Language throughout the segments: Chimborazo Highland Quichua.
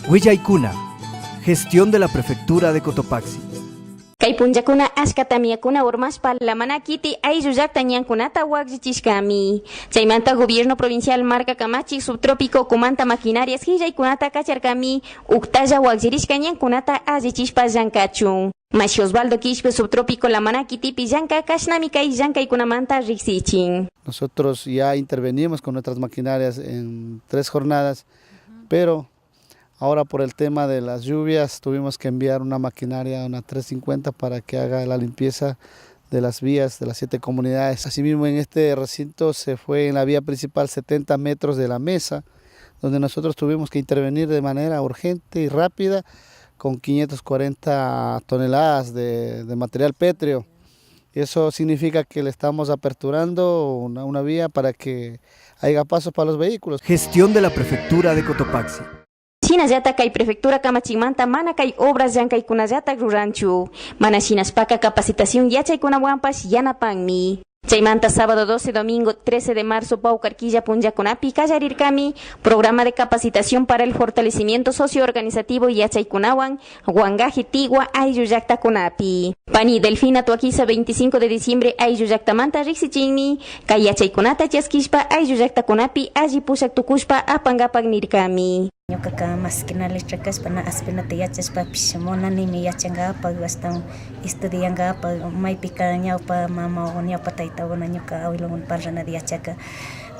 Huillaicuna, gestión de la Prefectura de Cotopaxi. Kay punllakuna achka tamyakuna urmashpa La Maná kiti ayllu llakta ñankunata wakllichishkami. Chaymanta Gobierno Provincial marka kamachik subtrópico ukumanta maquinarias hillaykunata kacharkami uktalla wakllirishka ñankunata allichishpa llankachun. Mashi Osvaldo Quispe subtrópico La Maná kitipi llankak kashnami kay llankaykunamanta riksichin. Nosotros ya intervenimos con nuestras maquinarias en tres jornadas, pero ahora por el tema de las lluvias tuvimos que enviar una maquinaria, una 350, para que haga la limpieza de las vías de las siete comunidades. Asimismo, en este recinto se fue en la vía principal 70 metros de la mesa, donde nosotros tuvimos que intervenir de manera urgente y rápida con 540 toneladas de material pétreo. Eso significa que le estamos aperturando una vía para que haya pasos para los vehículos. Gestión de la Prefectura de Cotopaxi. Shinallata kay prefectura kamachikmanta mana kay obras llankaykunallata ruranchu. Mana shinashpaka capacitación yachaykunawanpash yanapanmi. Chaymanta sábado 12, domingo 13 de marzo, pawkar killa punllakunapi kallarirkami, programa de capacitación para el fortalecimiento socioorganizativo yachaykunawan, Guangaje Tigua, ayllu llaktakunapi. Pani Delfina Tuaquiza 25 de diciembre ayllu llaktamanta riksichinmi, kay yachaykunata chaskishpa ayllu llaktakunapi alli pushak tukushpa apangapak nirkami. Ñukaka maski na letra kashpa na aspinata yachashpapish munanimi yachankapak ashtawan estudiankapak maypika ñawpa mama o ñawpa taytakuna ñuka abuelokuna parlanata yachaka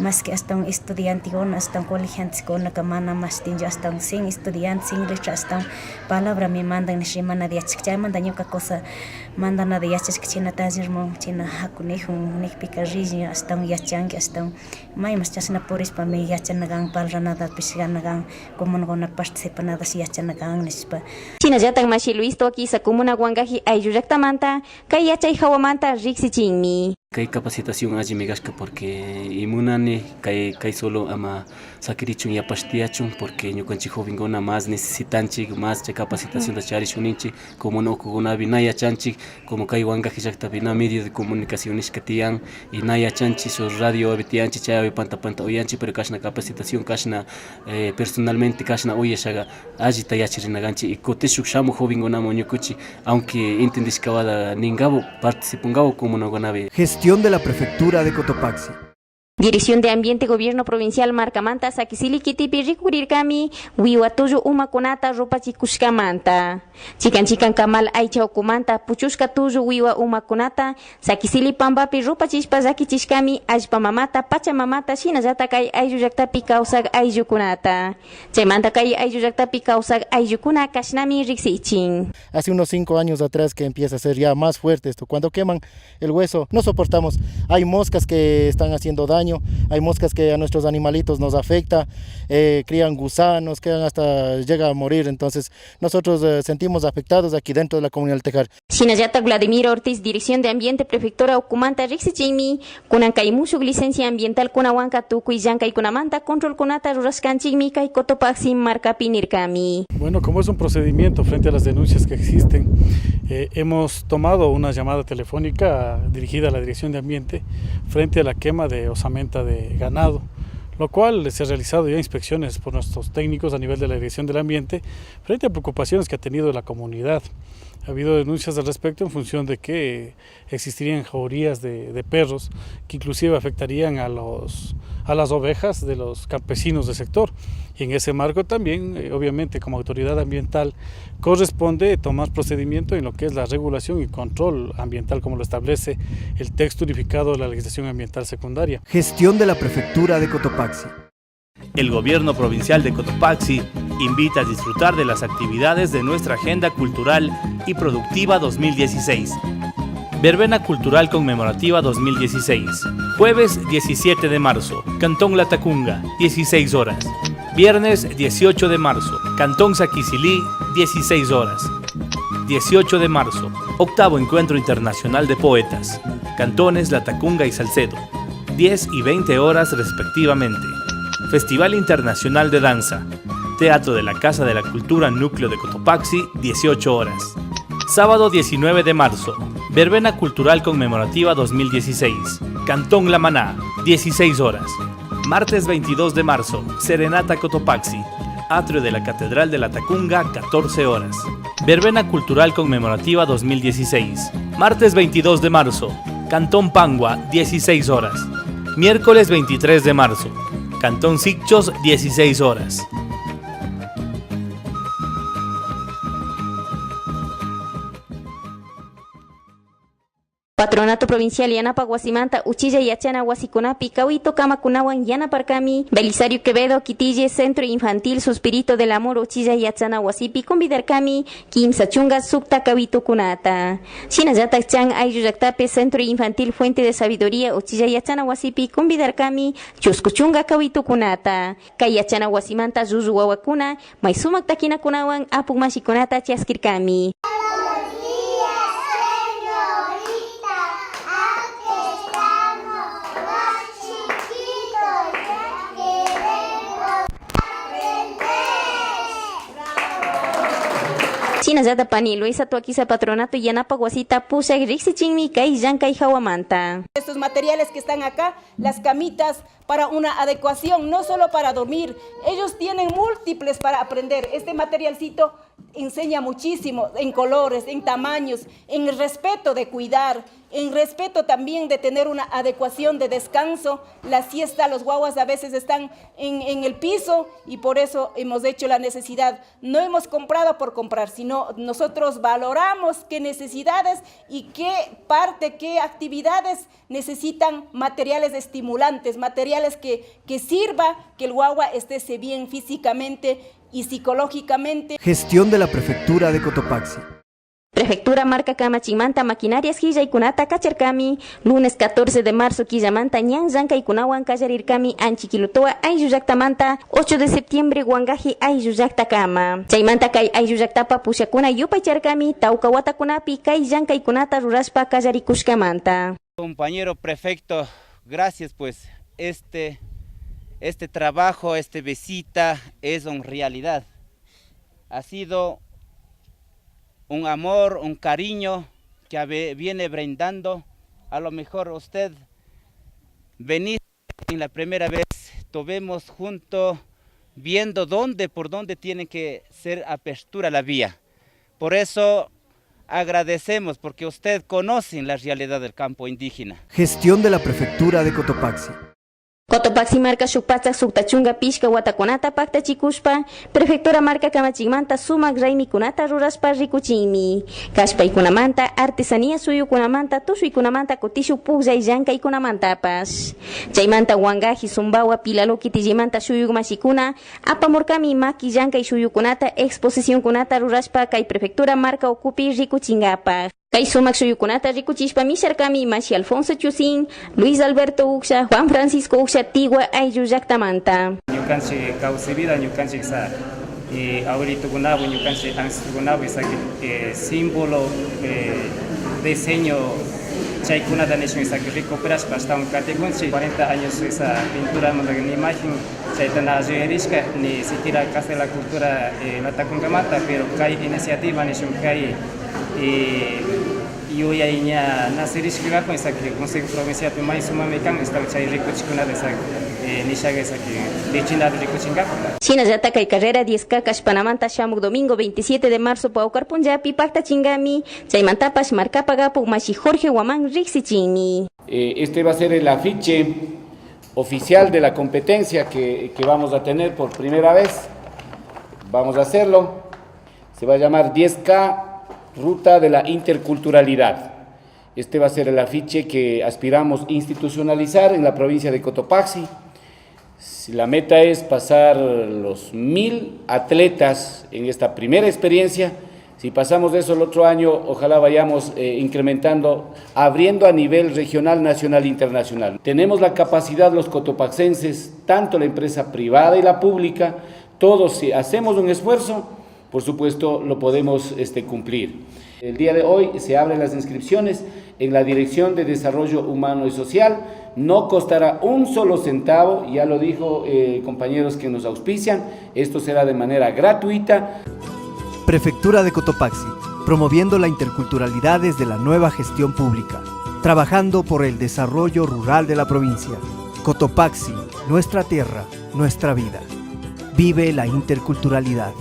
maski ashtawan estudiantekuna ashtawan colegianteskunaka mana mashtinchu ashtawan sin estudiante sin letra ashtawan palabrami mandan nish rimanata yachak chaymanta ñuka cosa mandanata yachashka china tallerman china haku nijun nijpika rish ashtawan yachanki ashtawan maymas chashna purishpami yachana kan parlanatapish gana kan comunakuna participanatash yachana kan nishpa. Shinallatak mashi Luis Toaquiza comuna Guangaji ayllu llaktamanta kay yachay hawamanta riksichinmi. Kay capacitación allimi kashka porque y munani kay kay solo ama sakirichun yapash tiyachun porque ñukanchik jovenkuna más necesitanchik más chay capacitacionta charishun comuna ukukunapi na yachanchik como kay Guangaje llaktapi na medio de comunicación nishka tiyan y na yachanchik su radio tiyanchik chaypi panta panta uyanchik pero kashna capacitación kashna personalmente kashna uyashaga allita yacharinakanchik y kutishuk shamuk jovenkunaman ñukuchik aunque entendishkawada ninkabu participankabu comunakunapi. Gestión de la Prefectura de Cotopaxi. Dirección de Ambiente Gobierno Provincial Marcamanta Saquisili kitipi rikurirkami wiwa tullu umakunata rupachikushkamanta. Chikan chikan kamal aycha ukumanta puchushka tullu wiwa umakunata Saquisili pampapi rupachishpa llakichishkami allpa mamata pacha mamata shinallata kay ayllu llaktapi kawsak ayllukunata. Chaymanta kay ayllu llaktapi kawsak ayllukuna kashnami riksichin. Hace unos 5 años atrás que empieza a ser ya más fuerte esto. Cuando queman el hueso no soportamos. Hay moscas que están haciendo daño, hay moscas que a nuestros animalitos nos afecta, crían gusanos, quedan hasta llega a morir. Entonces nosotros sentimos afectados aquí dentro de la comunidad del Tejar. Shinallata Vladimir Ortiz, Dirección de Ambiente Prefectura Ukumanta riksichinmi, kunan kay mushuk licencia ambiental kunawanka tukuy llankaykunamanta controlkunata rurashkanchikmi kay Cotopaxi markapi nirkami. Bueno, como es un procedimiento frente a las denuncias que existen, hemos tomado una llamada telefónica dirigida a la Dirección de Ambiente frente a la quema de osamenta de ganado, lo cual se ha realizado ya inspecciones por nuestros técnicos a nivel de la Dirección del Ambiente frente a preocupaciones que ha tenido la comunidad. Ha habido denuncias al respecto en función de que existirían jaurías de perros que inclusive afectarían a las ovejas de los campesinos del sector. Y en ese marco también, obviamente, como autoridad ambiental, corresponde tomar procedimiento en lo que es la regulación y control ambiental, como lo establece el texto unificado de la legislación ambiental secundaria. Gestión de la Prefectura de Cotopaxi. El gobierno provincial de Cotopaxi invita a disfrutar de las actividades de nuestra Agenda Cultural y Productiva 2016. Verbena Cultural Conmemorativa 2016. Jueves 17 de marzo, Cantón Latacunga, 16 horas. Viernes 18 de marzo, Cantón Saquisilí, 16 horas. 18 de marzo, octavo Encuentro Internacional de Poetas, Cantones Latacunga y Salcedo, 10 y 20 horas respectivamente. Festival Internacional de Danza, Teatro de la Casa de la Cultura Núcleo de Cotopaxi, 18 horas. Sábado 19 de marzo, Verbena Cultural Conmemorativa 2016, Cantón La Maná, 16 horas. Martes 22 de marzo, Serenata Cotopaxi, atrio de la Catedral de la Tacunga, 14 horas. Verbena Cultural Conmemorativa 2016. Martes 22 de marzo, Cantón Pangua, 16 horas. Miércoles 23 de marzo, Cantón Sigchos, 16 horas. Patronato Provincial yanapak wasimanta uchilla yachana wasikunapi kawito kamakunawan yanaparkami Belisario Quevedo Quitille Centro Infantil Suspirito del Amor uchilla yachana wasipi convidarkami kimsa chunga sukta kawitukunata. Shinallatak chan ayllu llaktapi Centro Infantil Fuente de Sabiduría uchilla yachana wasipi convidarkami chusku chunga kawitukunata. Kay yachana wasimanta llullu wawakuna may sumak takinakunawan apuk mashikunata chaskirkami. Shinallata pani Luisa Toaquiza Patronato yanapak wasita pushak riksichinmi kay llankay hawamanta. Estos materiales que están acá, las camitas para una adecuación, no solo para dormir, ellos tienen múltiples para aprender. Este materialcito enseña muchísimo en colores, en tamaños, en el respeto de cuidar, en respeto también de tener una adecuación de descanso. La siesta, los guaguas a veces están en el piso y por eso hemos hecho la necesidad. No hemos comprado por comprar, sino nosotros valoramos qué necesidades y qué parte, qué actividades necesitan materiales estimulantes, materiales que sirva que el guagua esté bien físicamente y psicológicamente. Gestión de la Prefectura de Cotopaxi. Prefectura marka kamachimanta maquinarias hillaykunata kacharkami lunes 14 de marzo quillamanta ñan llankaykunawan kallarirkami Anchiquilotoa ayllu llaktamanta 8 de septiembre Guangaje ayllu llaktakama. Chaymanta kay ayllu llaktapa pushakuna yupaycharkami tawka watakunapi kay llankaykunata rurashpa kallarikushkamanta. Compañero prefecto, gracias, pues este trabajo, esta visita es una realidad. Ha sido un amor, un cariño que viene brindando. A lo mejor usted venís en la primera vez, tuvimos junto viendo por dónde tiene que ser apertura la vía. Por eso agradecemos, porque usted conoce la realidad del campo indígena. Gestión de la Prefectura de Cotopaxi. Cotopaxi marka shuk patsak sukta chunka pishka watakunata paktachikushpa, Prefectura marka kamachikmanta sumak raymikunata rurashpa rikuchinmi. Kashpaykunamanta, artesanía suyukunamanta, tushuykunamanta, kutishuk pukllay llankaykunamantapash. Chaymanta Guangaje, Zumbawa, Pilalo, kitillimanta shuyuk mashikuna, apamurkami maki llankay shuyukunata, exposicionkunata rurashpa kay Prefectura marka ukupi rikuchinkapak. Kay sumak shuyukunata rikuchishpa misharkami mashi Alfonso Chusín, Luis Alberto Uxia, Juan Francisco Uxia Tigua ayllu llaktamanta. Ñukanchik kawsayvida, ñukanchik sa abuelitukunawan, ñukanchik ancestrokunawan esa símbolo, diseño chaykunata nishun esa recuperashpa ashtawan katikunchik 40 años esa pintura ni imagen chayta na alliririshka ni siquiera Casa de la Cultura Latacungamanta, pero kay iniciativa nishun kay yuyay ña nacirishkakun esa que Consejo Provincial may sumami kan esta chay rikuchikunata esa nishaga esa que lichinata rikuchinkapak. Shinallata kay carrera 10K kashpanamanta shamuk domingo 27 de marzo Paucar punllapi paktachingami chaymantapash markapagapu mashi Jorge Guamán riksichinmi. Este va a ser el afiche oficial de la competencia que vamos a tener por primera vez. Vamos a hacerlo. Se va a llamar 10K Ruta de la Interculturalidad. Este va a ser el afiche que aspiramos institucionalizar en la provincia de Cotopaxi. La meta es pasar los 1000 atletas en esta primera experiencia. Si pasamos de eso el otro año, ojalá vayamos incrementando, abriendo a nivel regional, nacional e internacional. Tenemos la capacidad los cotopaxenses, tanto la empresa privada y la pública, todos si hacemos un esfuerzo, por supuesto lo podemos cumplir. El día de hoy se abren las inscripciones en la Dirección de Desarrollo Humano y Social. No costará un solo centavo, ya lo dijo compañeros que nos auspician, esto será de manera gratuita. Prefectura de Cotopaxi, promoviendo la interculturalidad desde la nueva gestión pública, trabajando por el desarrollo rural de la provincia. Cotopaxi, nuestra tierra, nuestra vida. Vive la interculturalidad.